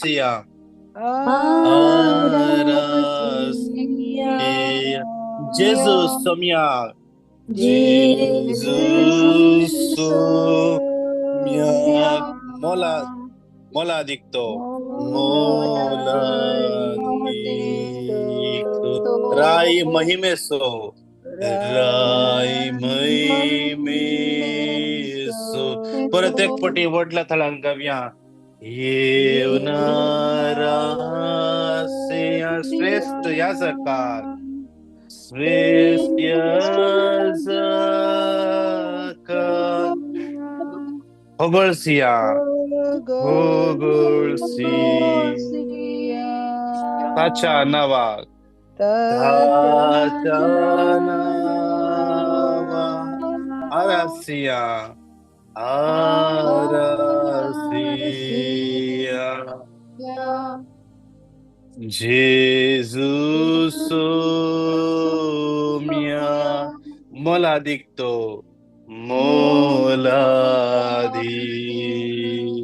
आरासिया आरासिया जेजू सोम्या जेजू सोम्या मोला मोला दिखतो मोला दिखतो राय महिमेसो राय महिमेसो परत एक पटी व्हडल्या थळान गावया येवन रासिया श्रेष्ठ याजकार श्रेष्ठ याजकार होगळसिया होगळसी ताच्या नावाक ताच्या नावा आरासिया आरासिया जेजू सोम्या मोला दिखतो मोला दिखतो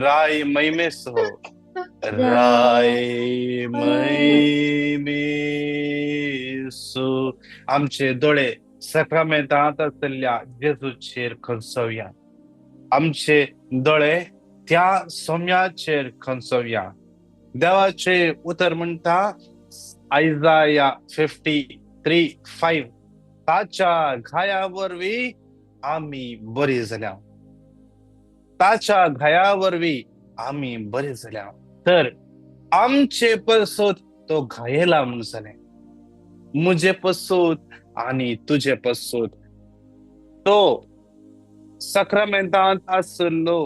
राय महिमेसो राय महिमेसो आमचे दोळे सक्रामेंतांत आसल्या जेजूचेर खंसोवया आमचे दोळे त्या सोम्याचेर खंसोवया. देवाचे उतर म्हणटा आयजाया 53:5 ताच्या घाया वरवीं आमी बरी जाल्या ताच्या घाया वरवीं आमी बरी जाल्या. तर आमचे पसत तो घायेला म्हूण जालें मुजे पसत आनी तुजे पसत तो सक्रामेंतांत आसलो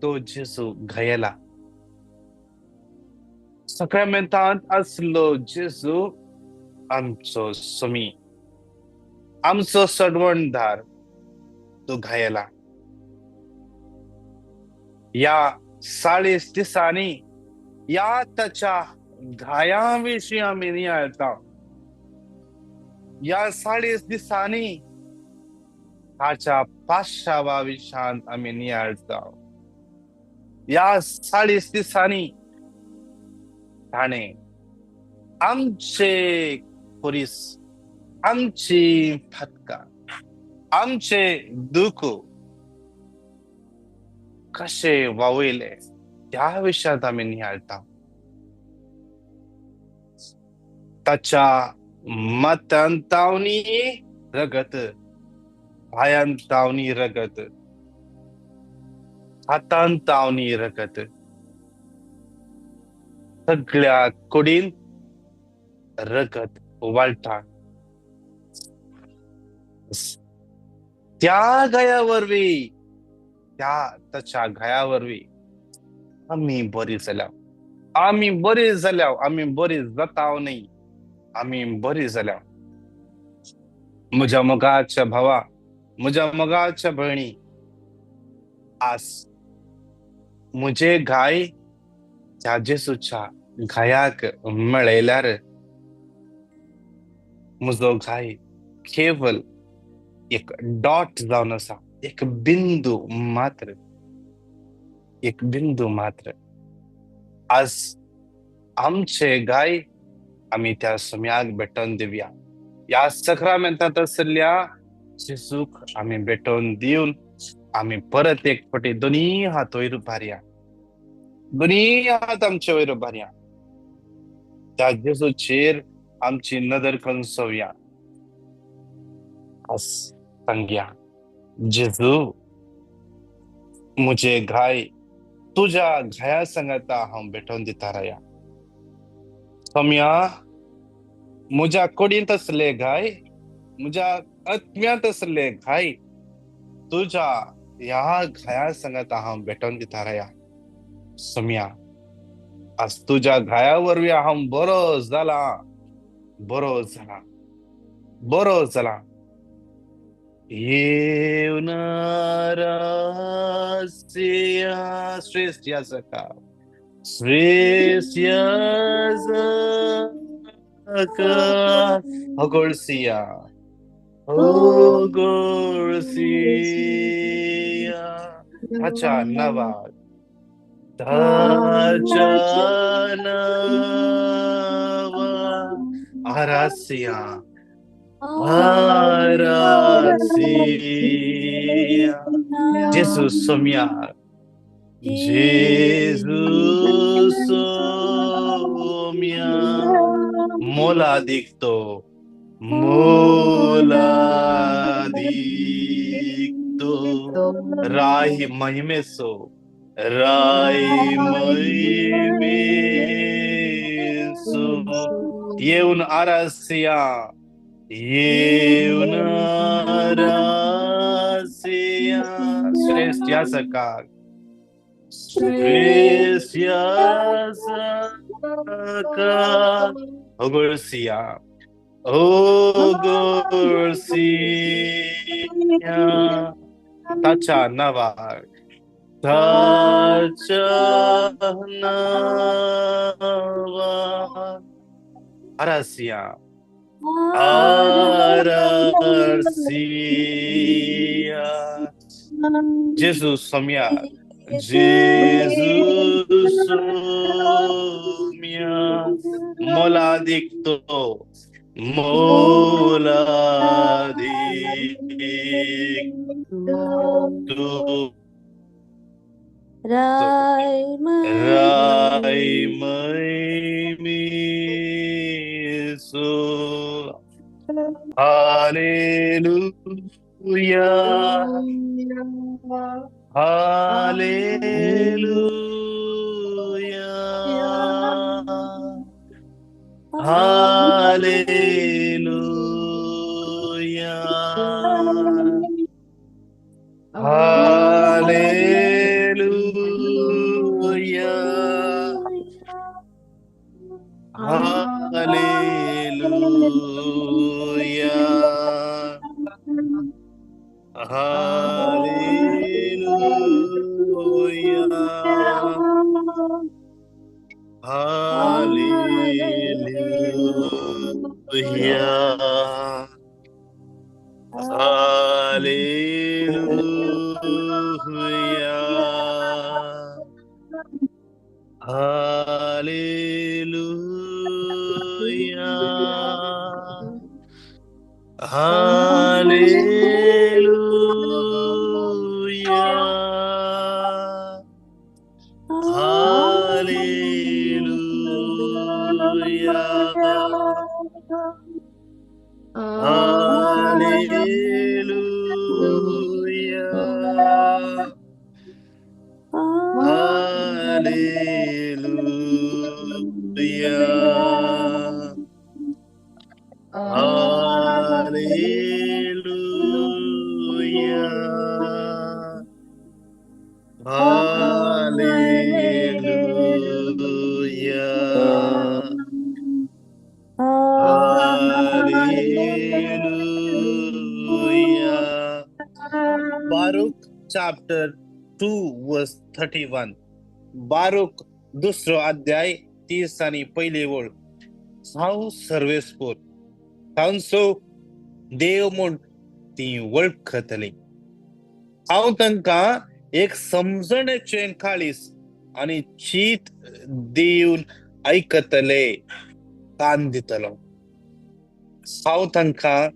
तो जेजू घायेला सक्रामेंतांत आसलो जेजू आमचो सोमी आमचो सडवणदार तो घायेला. या 40 दिसांनी या ताच्या घाया विशीं आमी नियाळता. या 40 दिसांनी ताच्या पाशावा विशांत आमी नियाळता. या 40 दिसांनी ताणें आमचे खुरीस आमची फातका आमचे दुःख कशे वावयले त्या विशयांत आमी नियाळता. ताच्या माथ्यान तावनी रगत पांयान तावनी रगत हातान तावनी रगत सगळ्या कुडीन रगत वाळटा. त्या घाया वरवीं त्या ताच्या घाया वरवीं आमी बरी जाल्या आमी बरी जाल्या आमी बरी जाता न्हय आमी बरी जाल्या. म्हज्या मोगाच्या भावा म्हज्या मोगाच्या भयणी आज म्हजे घाय त्या जेजूच्या घायाक मेळयल्यार म्हजो घाय केवल एक डॉट जावन आसा एक बिंदू मात्र एक बिंदू मात्र. आज आमचे घाय आमी त्या सोम्याक भेटोवन दिवया. ह्या सक्रामेंतांत आसल्या जेजूक आमी भेटोवन दिवन आमी परत एक फावटी दोनी हात वयर उबारया दोनी हात आमचे वयर उबारया त्या जेजूचेर आमची नदर खंसोवया. आज सांगया जेजू म्हजे घाय तुज्या घाया सांगाता हांव भेटोवन दिता राया. सोम्या म्हज्या कुडींत आसले घाय म्हज्या आत्म्यांत आसले घाय तुज्या ह्या घाया सांगाता हांव भेटोवन दिता राया. सोम्या आज तुज्या घाया वरवीं हांव बरो जाला बरो जाला बरो जाला. येवन रासिया श्रेष्ठ याजका श्रेष्ठ याजका होगोळसिया होगोळसिया ताच्या नावाक ताच्या नांवा आरासिया आरासिया जेजू सोम्या जेजू सोम्या मोलादीक तो मोलादीक तो राय महिमेसो राय महिमेसो येऊन आरासिया येऊन आरासिया श्रेष्ठ याजकाक श्रेष्ठ याजकाक ओगोळसिया ओगोळसिया ताच्या नांवाक ताच्या नांवाक आरासिया आरासिया जेजू सोम्या जेजू सोम्या मोलादीक तो मोलादीक तो राय राय महिमेसो hallelujah hallelujah hallelujah hallelujah hallelujah hallelujah hallelujah hallelujah hallelujah hallelujah hallelujah hallelujah hallelujah hallelujah hallelujah hallelujah. Baruch chapter 2 verse 31. Baruch दुसरो अध्याय 30 आणि पहिली ओळ. हांव सर्वेस्पोर तांचो देव म्हूण ती वळखतली. हांव तांकां एक समजणेचें काळीज आनी चीत दिवन आयकतले कान दितलो. हांव तांकां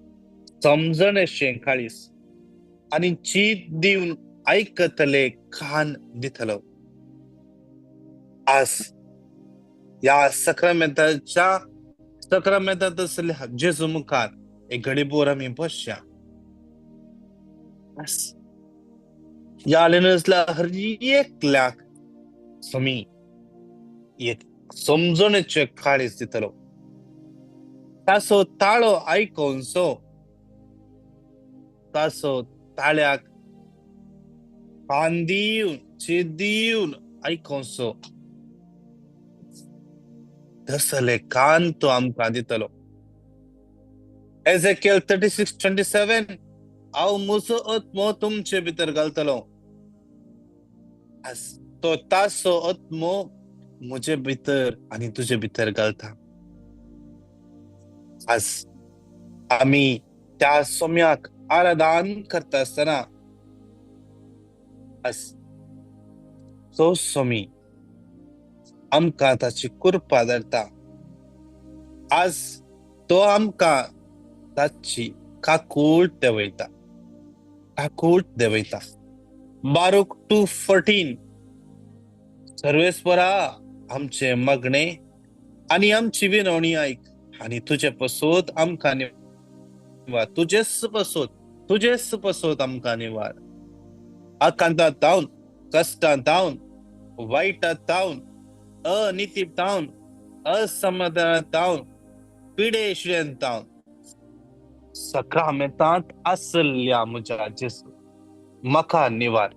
समजणेचें काळीज आनी चीत दिवन आयकतले कान दितलो. आज ह्या सक्रामेंताच्या सक्रामेंतांत आसल्या जेजू मुखार एक घडीभर आमी बसया. ह्या लेनसल्या हर एकल्याक स्वामी एक समजणेचें काळीज दितलो. ताचो ताळो आयकोनसो ताचो ताळ्याक कान दिवन चीत दिवन आयकोनसो तसले कान तो आमकां दितलो. एझेकियल 36:27 हांव म्हजो आत्मो तुमचे भितर घालतलो. तो ताचो आत्मो म्हजे भितर आनी तुजे भितर घालता. आज आमी त्या सोम्याक आराधन करता आसतना आज तो सोमी आमकां ताची कृपा धाडटा. आज तो आमकां ताची काकूट देंवयता, काकूट देंवयता. बारूक 2:14 सर्वेस्परा आमचे मागणे आनी आमची विनवणी आयक आनी तुजे पसोत आमकां निवार, तुजेच पसोत, तुजेच पसोत आमकां निवार. आकांता तावन, कश्टां तावन, वायटा तावन, अनिती तावन, असमाधाना तावन, पिडेश्रेन तावन, सक्रामेंतांत आसल्या म्हज्या जेसू म्हाका निवार.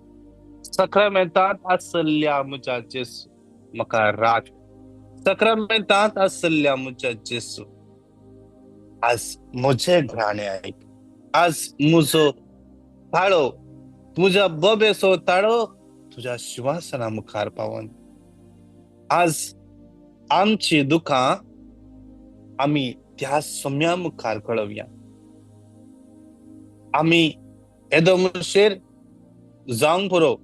सक्रामेंतांत आसल्या म्हज्या जेसू म्हाका राख. सक्रामेंतांत आसल्या म्हज्या जेसू आज म्हजें घराणें आयक. आज म्हजो ताळो, तुज्या बोबेचो ताळो तुज्या शिंवासना मुखार पावन. आज आमची दुखां आमी त्या सोम्या मुखार कळोवया. आमी येदो मुशेर जावंक पुरो,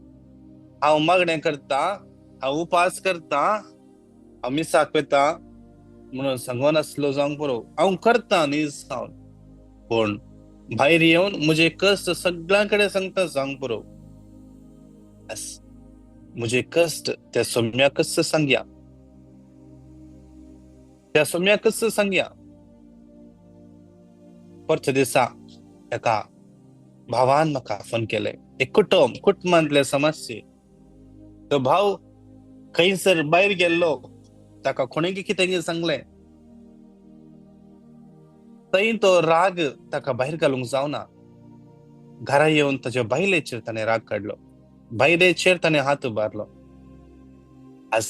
हांव मागणें करता, हांव उपास करता, हांव मिसाक वता म्हणून सांगून आसलो जावंक पुरो. हांव करता न्ही जावन, पूण भायर येवन म्हजे कश्ट सगळ्यां कडेन सांगता जावंक पुरो. म्हजे कश्ट त्या सोम्याकच सांगया, त्या सोम्याकच सांगया. परच्या दिसा एका भावान म्हाका फोन केले, एक कुटुंब, कुटुंबांतले समस्ये. तो भाव खंयसर भायर गेल्लो, ताका कोणें कितें सांगलें, थंय तो राग ताका भायर घालूंक जावना. घरा येवन ताच्या बायलेचेर ताणें राग काडलो, बायलेचेर ताणें हात उबारलो. आज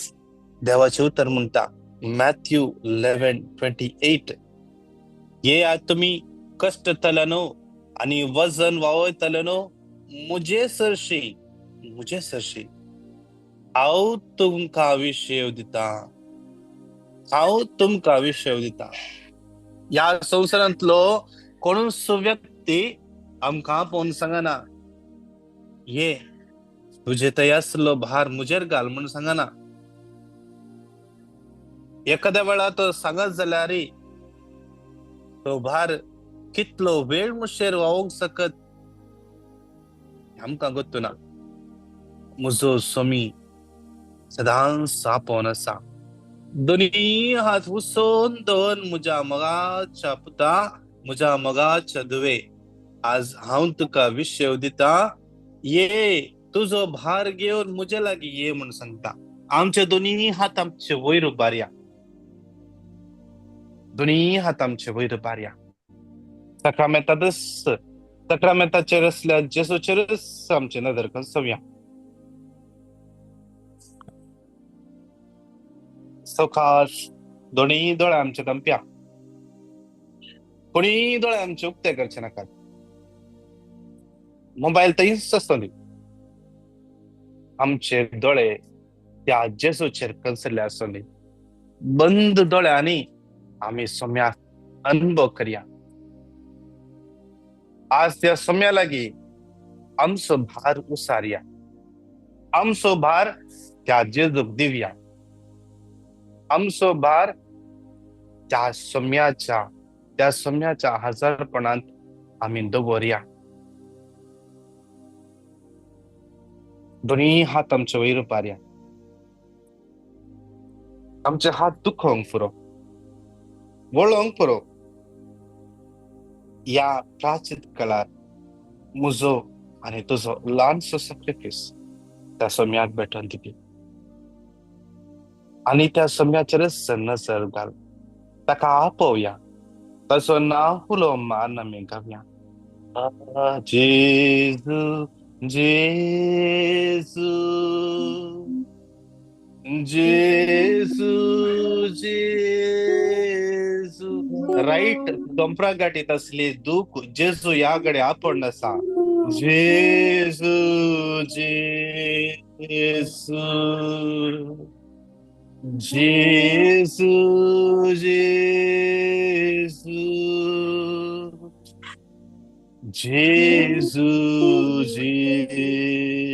देवाचें उतर म्हणटा मॅथ्यू 11:28, येयात तुमी कश्टतले न्हू आनी वजन वावयतले न्हू म्हजे सरशी, म्हजे सरशी, हांव तुमकां विशेव दिता, हांव तुमकां विशेव दिता. ह्या संवसारांतलो कोणूच व्यक्ती आमकां आपोवन सांगना, ये तुजे थंय आसलो भार म्हजेर घाल म्हूण सांगना. एखाद्या वेळा तो सांगत जाल्यार तो भार कितलो वेळ मुशेर वावोंक सकत आमकां गोत्तू ना. म्हजो स्वामी सदांच आपोवन आसा, दोनी हात उसोन दोन म्हज्या मोगाच्या पुता, म्हज्या मोगाच्या धुवे, आज हांव तुका विशेव दिता, ये तुजो भार घेवन म्हजे लागीं ये म्हूण सांगता. आमचे दोनी हात आमचे वयर उबारया, दोनी हात आमचे वयर उबारया. सक्रामेंतातच, सक्रामेंताचेर आसल्या जेसूचेरच आमचे नदर कसोवया. सवकाश दोनी दोळे आमचे दमप्या, कोणी दोळे आमचे उक्ते करचे नाकात. मोबायल थंयच आसतली, आमचे दोळे त्या जेसूचेर कन्सल्ले आसतले. बंद दोळ्यांनी आमी सोम्याक अनुभव करया. आज त्या सोम्या लागीं आमचो भार उसारया, आमचो भार त्या जेजूक दिवया, आमचो भार त्या सोम्याच्या, त्या सोम्याच्या हजारपणांत आमी दवरया. दोनी हात आमचे वयर उबारया, आमचे हात दुखोवंक पुरो, वळोवंक पुरो. ह्या प्राचीन काळार म्हजो आनी तुजो ल्हानसो सॅक्रिफायस त्या सोम्याक भेटोवन दिली आनी त्या सोम्याचेरच नजर घाल, ताका आपोवया, ताचो नांव उलो मान आमी गावया. जेजू जेजू जेजू जेजू. राईट दोंपरा गाठीत असली दूख जेजू ह्या कडेन आपोवन आसा. जेजू जेजू जेजू जेजू जेजू जेजू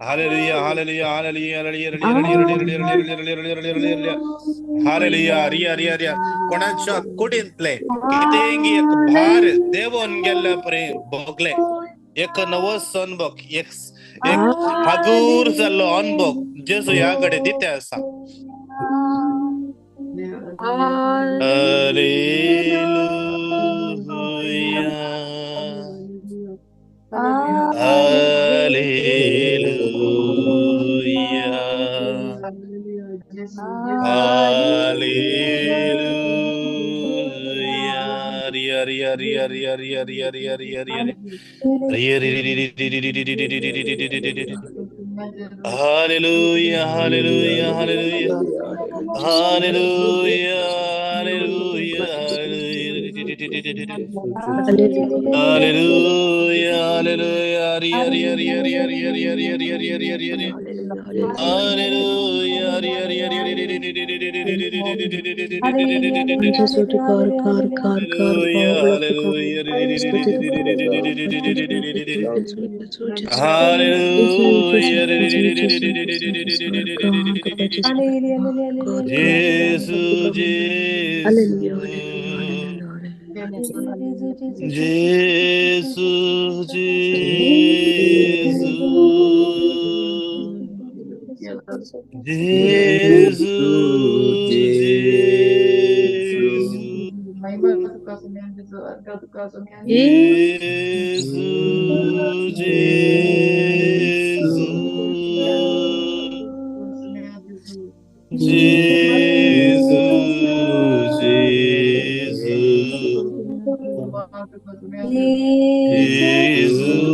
Hallelujah, hallelujah, hallelujah, hallelujah, hallelujah, Riya Riya Riya. कोणाच्या कुडींतले कितेंगी एक भार देवून गेल्ल्या परी भोगले, एक नवो अनभोग, एक एक हागूर जाल्लो अनभोग जेजू ह्या कडेन दिते आसा. Hallelujah, hallelujah, hallelujah. Riya Riya Riya Riya Riya Riya Riya Riya Riya Riya. Hallelujah, hallelujah, hallelujah, hallelujah, hallelujah, hallelujah, hallelujah. Riya Riya Riya Riya Riya Riya Riya Riya Riya Riya Riya Riya. Hallelujah, Riya Riya Riya. Hallelujah, Jesu, Jesu, Jesu, Jesu, Jesu, Jesu, Jesu, Jesu, Jesu, Jesu,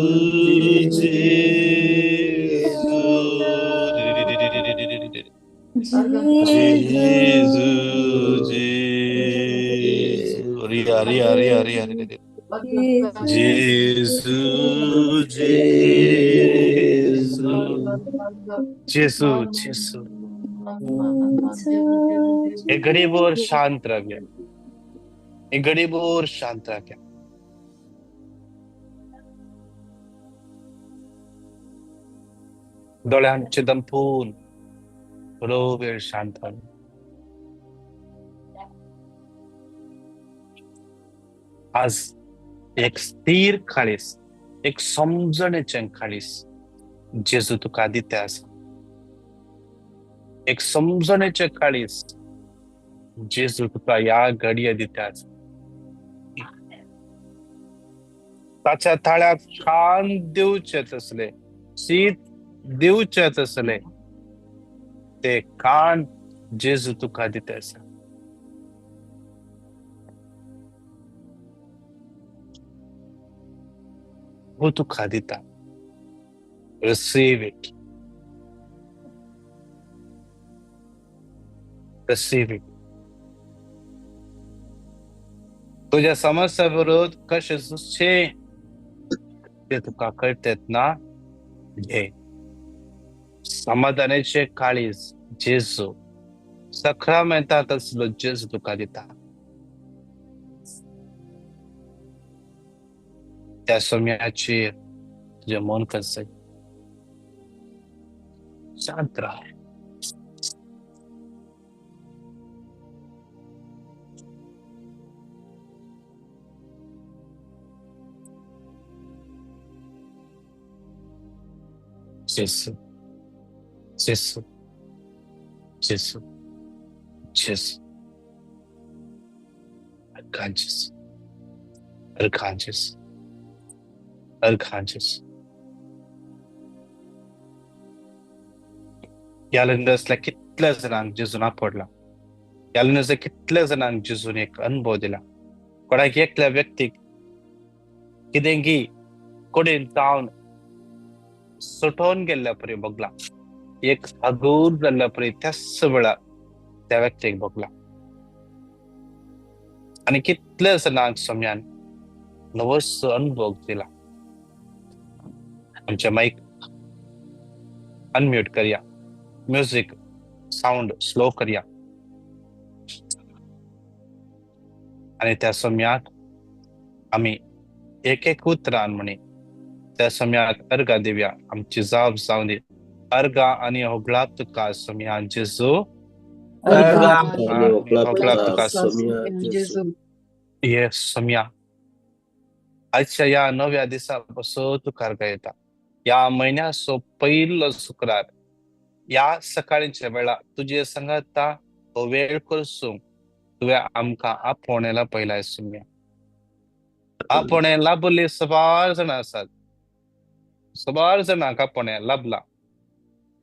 Jesu, Jesu, Riya Riya Riya Riya. Jesu, Jesu, Jesu, Jesu. एक गरीब और शांत रह गया, एक गरीब और शांत रह गया. दोळ्यांचे दंपून थोडो वेळ शांत रावले. आज एक स्थिर काळीस, एक समजणेचें काळीस जेजू तुका दिता आसा. एक समजणेचें काळीस जेजू तुका ह्या घडये दिता आसा. ताच्या थाळ्याक कान दिवचे तसले, शीत दिवचे तसले ते कान जेजू तुका दिता आसा. हो तुका दिता. Receive it, receive it. तुझ्या समस्या विरोध कशें झुजचें ते तुका कळटेत ना, घे समाधानाचे काळीज जेजू सक्रामेंतांत आसलो जेजू तुका दिता. त्या समयाचेर तुजें मन कसय शांत राव. जेसू, जेसू, जेसू, जेसू. Unconscious, unconscious, unconscious. ह्या लंडसला कितल्या जाणांक जेजून आपडला, ह्या लंडसला कितल्या जाणांक जेजून एक अनुभव दिला. कोणाक एकल्या व्यक्तीक कितेंगी कोडेन जावन सुटोवन गेल्ल्या परी भोगला, एक हगूर जाल्ल्या परी त्याच वेळार त्या व्यक्तीक भोगला. आनी कितल्या जाणांक सोम्यान नवोच अनुभव दिला. आमच्या मायक अनम्यूट करया, म्युझिक साऊंड स्लो करया आनी त्या समयाक आमी एक एक उतरान म्हणी त्या समयाक अर्घा दिवया. आमची जाप जावन दी. अर्गा आनी होगळाप तुका सोम्या जेजू। अर्गा आनी होगळाप तुका सोम्या जेजू। ये सोम्या, आजच्या ह्या नव्या दिसा पासून तुका अर्गां येता। ह्या म्हयन्याचो पयलो शुक्रार ह्या सकाळीच्या वेळा तुजे सांगाता हो वेळ करसूंक तुवें आमकां आपोवणें लापयलां सोम्या। आपोवणें लाभले सबार जाणां आसात, सबार जाणांक आपोवणें लाभलां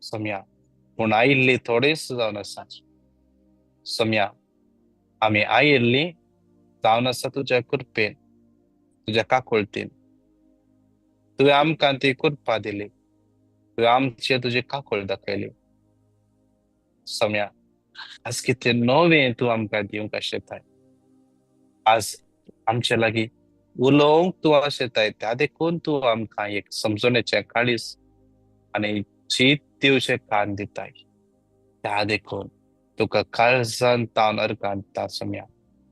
सोम्या, पूण आयिल्ली थोडीच जावन आसा सोम्या। आमी आयिल्ली जावन आसा तुज्या कृपेन, तुज्या काकुळतीन। तुवें आमकां ती कृपा दिली, तुवें आमचे तुजी काकूळ दाखयली सोम्या। आज कितें नवें तूं आमकां दिवंक आशेताय, आज आमचे लागीं उलोवंक तूं आशेताय, त्या देखून तूं आमकां एक समजणेचें काळीज आनी चीत दिवचें कान दिताय। त्या देखून तुका काळजान तावन अर्गां दिता सोम्या।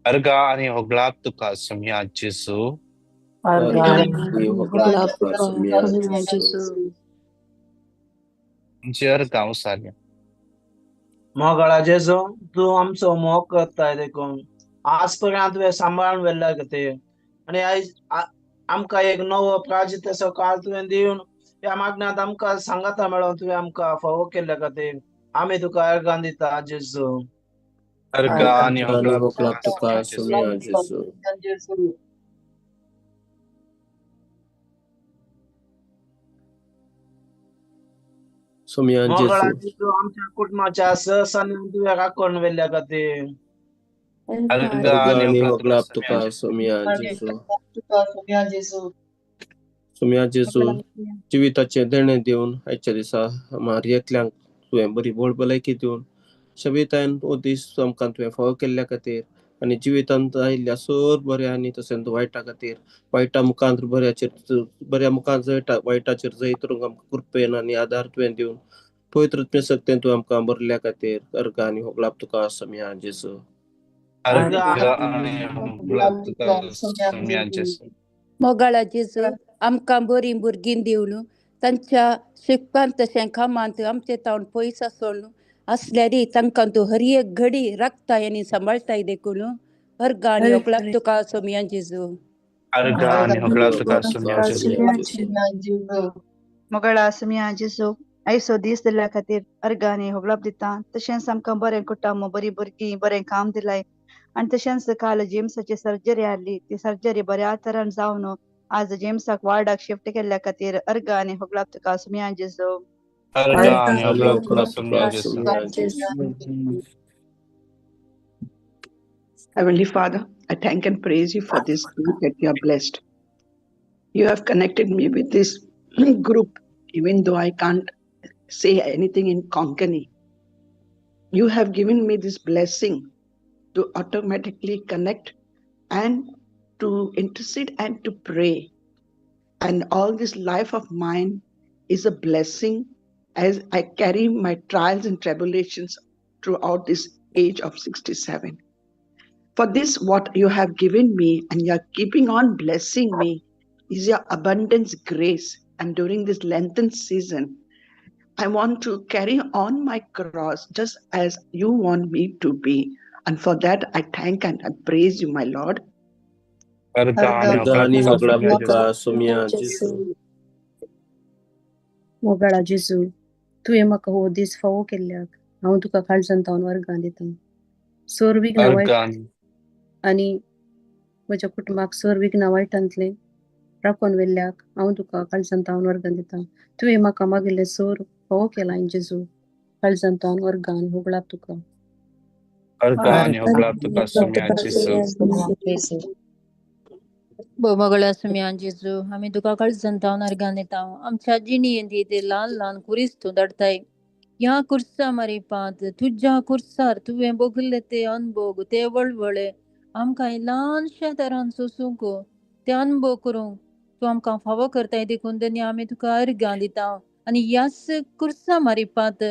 अर्गां आनी होगळाप तुका सोम्या जेजू। आमची अर्गां उसारया। मोगळा जेजू, तूं आमचो मोग करताय देखून आज पर्यंत तुवें सांबाळून व्हेल्ल्या खातीर आनी आयज आमकां एक नवो प्राजिताचो काळ तुवें दिवन ह्या मागण्यांत आमकां सांगाता मेळोवन तुवें आमकां फावो केल्ल्या खातीर आमी तुका अर्गां दिता जेजू। अर्गां आनी होगळाप तुका सोम्या जेजू। सोम्या जेजू, आमच्या कुटुंबाच्या सहसांनी तुवें राखून व्हेल्ल्या खातीर अर्गां आनी आनी होगळाप होगळाप तुका सोम्या जेजू। सोम्या जेजू। सोम्या जेजू, जिविताचें देणें दिवन आयच्या दिसा मारयेंतल्यांक तुवें बरी बोळ भलायकी दिवन शबितायन हो दीस आमकां तुवें फावो केल्ल्या खातीर आनी जिवितांत आयिल्ल्या सर बऱ्या आनी तशेंच वायटा खातीर, वायटा मुखांत बऱ्याचेर, बऱ्या मुखांत वायटाचेर जैत करूंक आमकां कृपेन आनी आदार तुवें दिवन पवित्र आत्म्या शक्तीन तुवें आमकां भरल्या खातीर अर्गां आनी होगळाप तुका सोम्या जेजू। अर्गां आनी होगळाप तुका सोम्या जेजू। मोगाळा जेजू, आमकां बरीं भुरगीं दिवन तांच्या शिकपांत तशें कामांत आमचे तावन पयस आसून आसल्यार तांकां तूं हर एक घडी राखताय आनी सांबाळटाय देखून अर्गां आनी होगळाप तुका सोम्या जेजू। अर्गां आनी होगळाप तुका सोम्या जेजू। मोगाळा सोम्या जेजू, आयचो दीस दिल्ल्या खातीर अर्गां आनी होगळाप दिता। तशेंच आमकां बरें कुटुंब, बरी भुरगीं, बरें काम दिलाय आनी तशेंच काल जेम्साची सर्जरी आसली, ती सर्जरी बऱ्या तरान जावन आज जेम्साक वार्डाक शिफ्ट केल्ल्या खातीर अर्गां आनी होगळाप तुका सोम्या जेजू। अर्गां आनी होगळाप तुका सोम्या जेजू। Heavenly Father, I thank and praise you for this group that you are blessed. You have connected me with this group, even though I can't say anything in Konkani. You have given me this blessing to automatically connect and to intercede and to pray. And all this life of mine is a blessing as I carry my trials and tribulations throughout this age of 67. For this, what you have given me and you are keeping on blessing me is your abundance grace. And during this Lenten season, I want to carry on my cross just as you want me to be. And for that, I thank and I praise you, my Lord. अर्गां आनी होगळाप तुका सोम्या जेजू। मोगाळा जेजू, तुवें म्हाका हो दीस फावो केल्ल्याक हांव तुका काळजान तावन वर्गां दिता। सोर विघ्न वायट आनी म्हज्या कुटुंबाक सोर विघ्न वायटांतलें राखून व्हेल्ल्याक हांव तुका काळजान तावन वर्गां दिता। तुवें म्हाका मागिल्लें सोर फावो केलां जेजू, काळजान तावन वर्गां आनी होगळाप तुका। अर्गां आनी होगळाप तुका सोम्या जेजू। मोगळा सोम्या जेजू, आमी तुका काळजान तावन अर्गां दिता। आमच्या जिणेंत ते ल्हान ल्हान कुरीस तूं धाडटाय, ह्या कुर्सा मारिपांत तुज्या कुर्सार तुवें भोगले ते अनभोग, ते वळवळे आमकां ल्हानश्या तरान सोसूंक, ते अनभोग करूंक तूं आमकां फावो करताय देखून धन्य आमी तुका अर्गां दिता। आनी ह्याच कुर्सा मारिपांत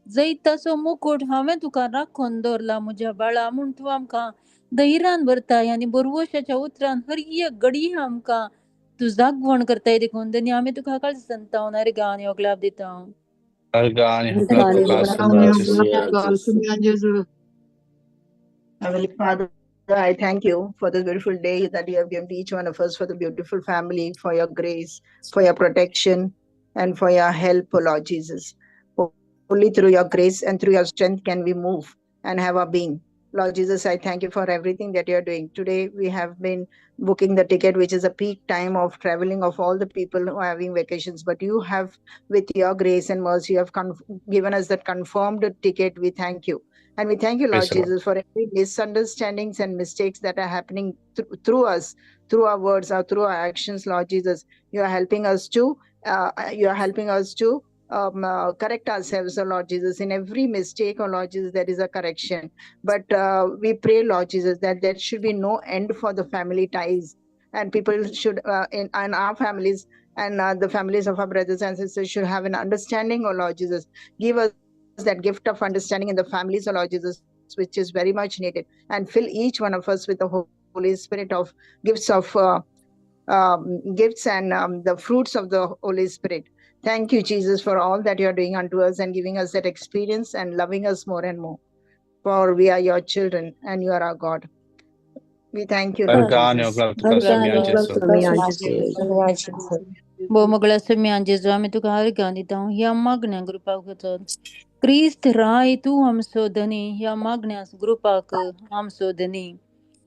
जैताचो मुकुट हांवें तुका राखून दवरला म्हज्या बाळा म्हूण तूं आमकां धैर्यान भरताय आनी बरवशाच्या उतरान हर एक घडी आमकां तूं जागवण करताय देखून धन्य आमी तुका काळजान तावन अर्गां आनी होगळाप दिता। अर्घ आनी होगळाप तुका सोम्या जेजू. Heavenly Father, I thank you for this beautiful day that you have given to each one of us, for the beautiful family, for your grace, for your protection, and for your help, O Lord Jesus. Only through your grace and through your strength can we move and have our being. Lord Jesus, I thank you for everything that you are doing. Today, we have been booking the ticket, which is a peak time of traveling of all the people who are having vacations. But you have, with your grace and mercy, you have given us that confirmed ticket. We thank you. And we thank you, Lord Jesus, for every misunderstandings and mistakes that are happening through us, through our words or through our actions, Lord Jesus. You are helping us to, correct ourselves, oh Lord Jesus. In every mistake, oh Lord Jesus, there is a correction. But we pray, Lord Jesus, that there should be no end for the family ties, and people should, in our families and the families of our brothers and sisters should have an understanding, oh Lord Jesus. Give us that gift of understanding in the families, oh Lord Jesus, which is very much needed, and fill each one of us with the Holy Spirit of gifts of gifts and the fruits of the Holy Spirit. Thank you, Jesus, for all that you are doing unto us and giving us that experience and loving us more and more. For we are your children and you are our God. We thank you, Lord Jesus. भोमगळा सुम्या जेजू आमी तुका अर्घां दिता ह्या मागण्या ग्रुपाक क्रिस्त राय तूं आमचो धनी ह्या मागण्या ग्रुपाक आमचो धनी.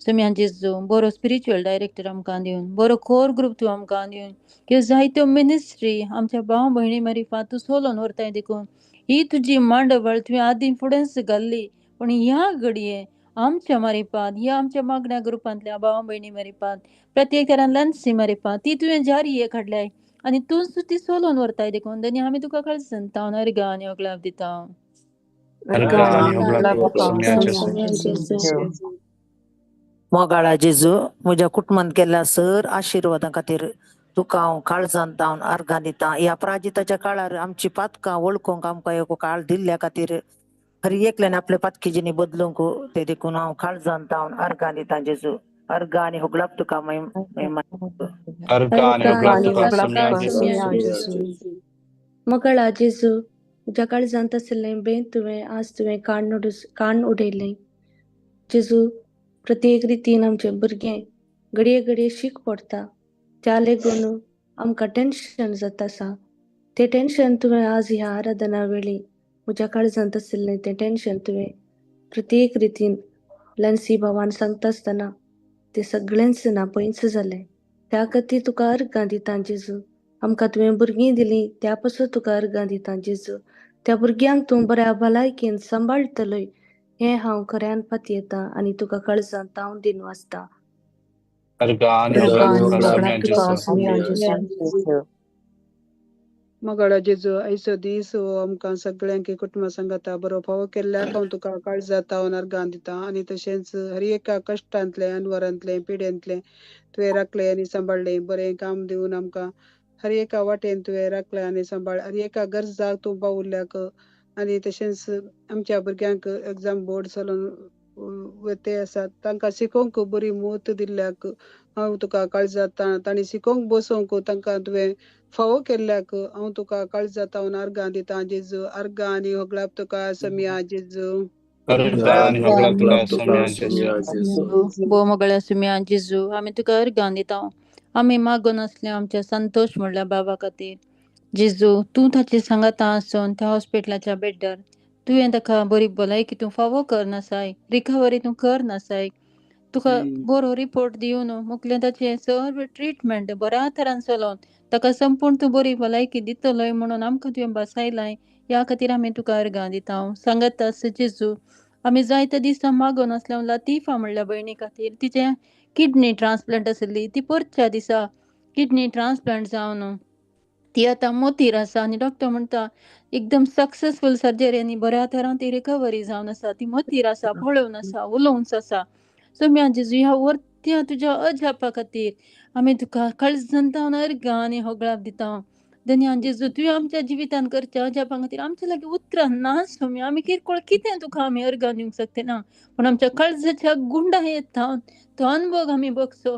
सुम्या जेजू बरो स्पिरिच्युअल डायरेक्टर आमकां दिवन, बरो कोर ग्रुप तूं आमकां दिवन, ह्यो जायत्यो मिनिस्ट्री आमच्या भाव भयणी मारिफात तूं सोलोन व्हरताय देखून ही तुजी मांडवळ तुवें आदीं फुडेंच घाल्ली, पूण ह्या घडये आमच्या मारिफात ह्या आमच्या मागण्या ग्रुपांतल्या भाव भयणी मारिफात प्रत्येक तरान लन्सी मारिफात ती तुवें जारी काडल्याय आनी तूंच ती सोलोन व्हरताय देखून धनी आमी तुका कळसन तावन अर्घां आनी होगळाप दिता. मोगाळा जेजू, म्हज्या कुटुंबान केल्ल्या सर आशिर्वादां खातीर तुका हांव काळजान तावन अर्घां दिता. ह्या प्राजिताच्या काळार आमची पातकां वळखूंक आमकां एक काळ दिल्ल्या खातीर हर एकल्यान आपले पातकी जिणी बदलूंक ते देखून हांव काळजान तावन अर्घां दिता जेजू. अर्घां आनी होगळाप तुका महिमा. मोगाळा जेजू, म्हज्या काळजांत आशिल्लें बेन तुवें आज तुवें काण उडयलें जेजू. प्रत्येक रितीन आमचें भुरगें घडये घडये शीक पडटा, त्या लेगून आमकां टेंशन जाता आसा. तें टेंशन तुवें आज ह्या आराधना वेळी म्हज्या काळजांत आशिल्लें तें टेंशन तुवें प्रत्येक रितीन लन्सी भावान सांगता आसतना तें सगळेंच ना पयस जालें. त्या खातीर तुका अर्घां दिता जेजू. आमकां तुवें भुरगीं दिलीं त्या पासून तुका अर्घां दिता जेजू. त्या भुरग्यांक तूं बऱ्या भलायकेन सांबाळटलोय हें हांव खऱ्यान पातयेता आनी तुका काळजांत तावन दिन वाचता. मोगाळा जेजू, आयचो दीस हो आमकां सगळ्यांक कुटुंबा सांगाता बरो फावो केल्ल्याक हांव तुका काळजांत तावन अर्घां दिता. आनी तशेंच हर एका कश्टांतलें, अनवरांतलें, पिडेंतलें तुवें राखलें आनी सांबाळ्ळें. बरें काम दिवन आमकां हर एका वाटेन तुवें राखलें आनी सांबाळ. हर एका गरजाक तूं पावुल्ल्याक आनी तशेंच आमच्या भुरग्यांक एग्जाम बोर्ड चलोवन ते आसात तांकां शिकोवंक बरी मूत दिल्ल्याक हांव तुका काळजांत तांणी शिकोवंक बसोवंक तांकां तुवें फावो केल्ल्याक हांव तुका काळजांत तावन अर्घां दिता जेजू. अर्घां आनी होगळाप तुका समिया जेजू. भोव मोगळ्या सुम्या जेजू, आमी तुका अर्घां दिता. आमी मागून आसले आमच्या संतोष म्हणल्या बाबा खातीर जेजू, तूं ताचे सांगाता आसून त्या हॉस्पिटलाच्या बेड्डार तुवें ताका बरी भलायकी तूं फावो कर नासाय, रिकवरी तूं कर नासाय, तुका बरो रिपोर्ट दिवन मुखलें ताचें सर्व ट्रिटमेंट बऱ्या तरान चलोवन ताका संपूर्ण तूं बरी भलायकी दितलोय म्हणून आमकां तुवें बसायलाय. ह्या खातीर आमी तुका अर्घां दिता. सांगत आस जेजू, आमी जायते दिसा मागून आसल्या लतीफा म्हणल्या भयणी खातीर, तिचें किडनी ट्रान्सप्लांट आसली ती परच्या दिसा किडनी ट्रान्सप्लांट जावन ती आतां मोतीर आसा आनी डॉक्टर म्हणटा एकदम सक्सेसफूल सर्जरी आनी बऱ्या तरान ती रिकवरी जावन आसा. ती मोतीर आसा, पळोवन आसा, उलोवंच आसा. सोम्या जेजू, ह्या वर्त्या तुज्या अजापा खातीर आमी तुका काळजान तावन अर्घां आनी होगळाप दिता. धन्या जेजू, तुवें आमच्या जिवितान करच्या अजापा खातीर आमच्या लागीं उतरां ना सोम्या. आमी किरकोळ कितें तुका आमी अर्घां दिवंक शकते ना, पूण आमच्या काळजाच्या गुंडा येता तो अनुभव आमी बगचो.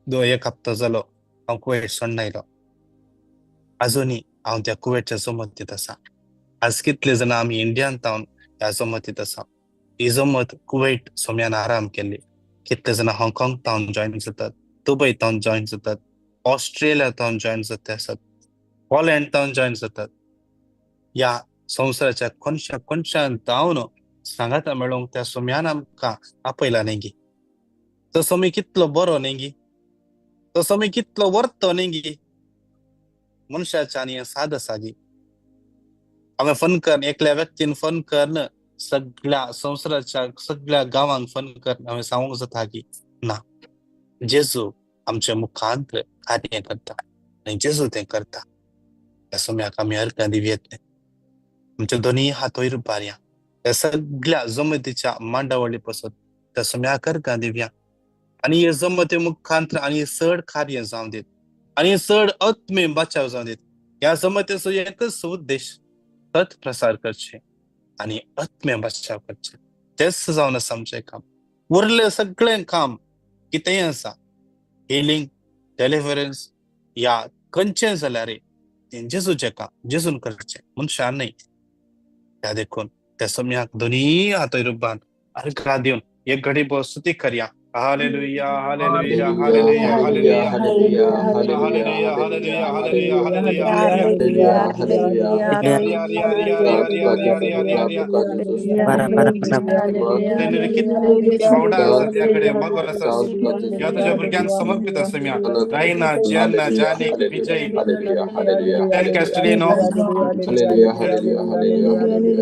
एक हप्तो जालो हांव कुवेट सोडून आयलो. आजुनूय हांव त्या कुवेटच्या जमतीत आसा. आज कितले जाणां आमी इंडियान तावन ह्या जमतीत आसा. ही जमत कुवेट सोम्यान आराम केल्ली. कितले जाणां हाँगकाँग तावन जॉयन जातात, दुबय तावन जॉयन जातात, ऑस्ट्रेलिया तावन जॉयन जाता आसात, हॉलँड तावन जॉयन जातात. ह्या संवसाराच्या कोनशा कोनशान तावन सांगाता मेळोवंक त्या सोम्यान आमकां आपयला न्ही गी. तो सोमी कितलो बरो न्ही गी, तो सोमी कितलो वर्तो न्ही गी. मनशाच्या आनी साद आसा गी. हांवें फोन करून एकल्या व्यक्तीन फोन करून सगळ्या संवसाराच्या सगळ्या गांवांक फोन करून हांवें सांगूंक जाता की ना, जेजू आमच्या मुखांत कार्य करता आनी जेजू तें करता. त्या सोम्याक आमी अर्गां दिवयेत. आमचे दोनूय हात वयर बारया. त्या सगळ्या जमतीच्या मांडावळी पसत त्या सोम्याक अर्गां दिवया आनी हे जमती मुखांत आनी चड कार्य जावं दीत आनी चड आत्मे बचाव जावं दीत. ह्या जमतीचो एकच उद्देश सत प्रसार करचे आनी आत्मे बचाव करचे. तेच जावन आसा आमचें काम. उरलें सगळें काम कितेंय आसा, हिलींग, डेलिव्हरन्स या खंयचें जाल्यार तें जेजूचें काम, जेजून करचें, मनशान न्हय. त्या देखून त्या सोम्याक दोनूय हात रुपान अर्गां दिवन एक घडी स्तुती करया. Hallelujah, hallelujah, hallelujah, hallelujah, hallelujah, hallelujah, hallelujah, hallelujah, ह्या तुज्या भुरग्यांक समर्पित आसा म्या. Raina, Ziana, जानीक, Vijay, Castelino,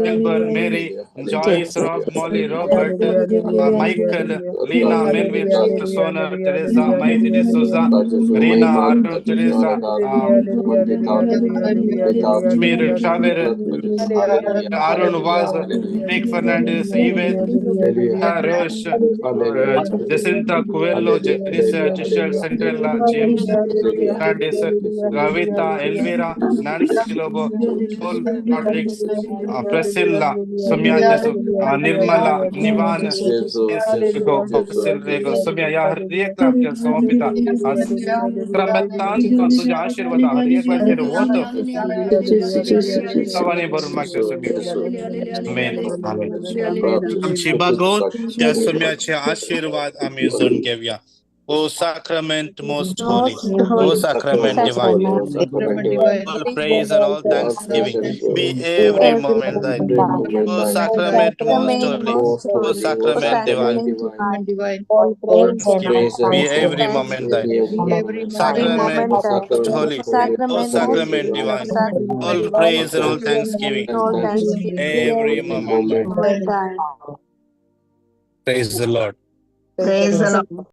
Wilbur, Mary, Joyce, Rob, Molly, Robert, Michael, Lina, Melvin, Sona, Teresa, Maiti D'Souza, Rina, Arun, Teresa, Kashmir, Xavier, Arun Vaz, Nick Fernandez, Yvette, Rosh, Jacinta Coelho, Jenisa, Giselle, Centrella, James, Fernandez, Ravita, Elvira, Nancy Lobo, Paul Rodriguez, Priscilla, Sumya Jesu, Nirmala, Nivan, Sumya, या हर एक आपके समर्पित तुझ्या आशीर्वाद हर एक होत सवाने भरून मागतो सुम्या. आमेन, आमेन. आमची बागोवन त्या सुम्याचे आशीर्वाद आम्ही जण घेऊया. O sacrament most holy, O sacrament divine, all praise and all thanksgiving be every moment thine. O sacrament most holy, O sacrament divine, all thanksgiving be every moment thine. Sacrament most holy, O sacrament divine, all praise and all thanksgiving every moment thine. Praise the Lord. Praise the Lord.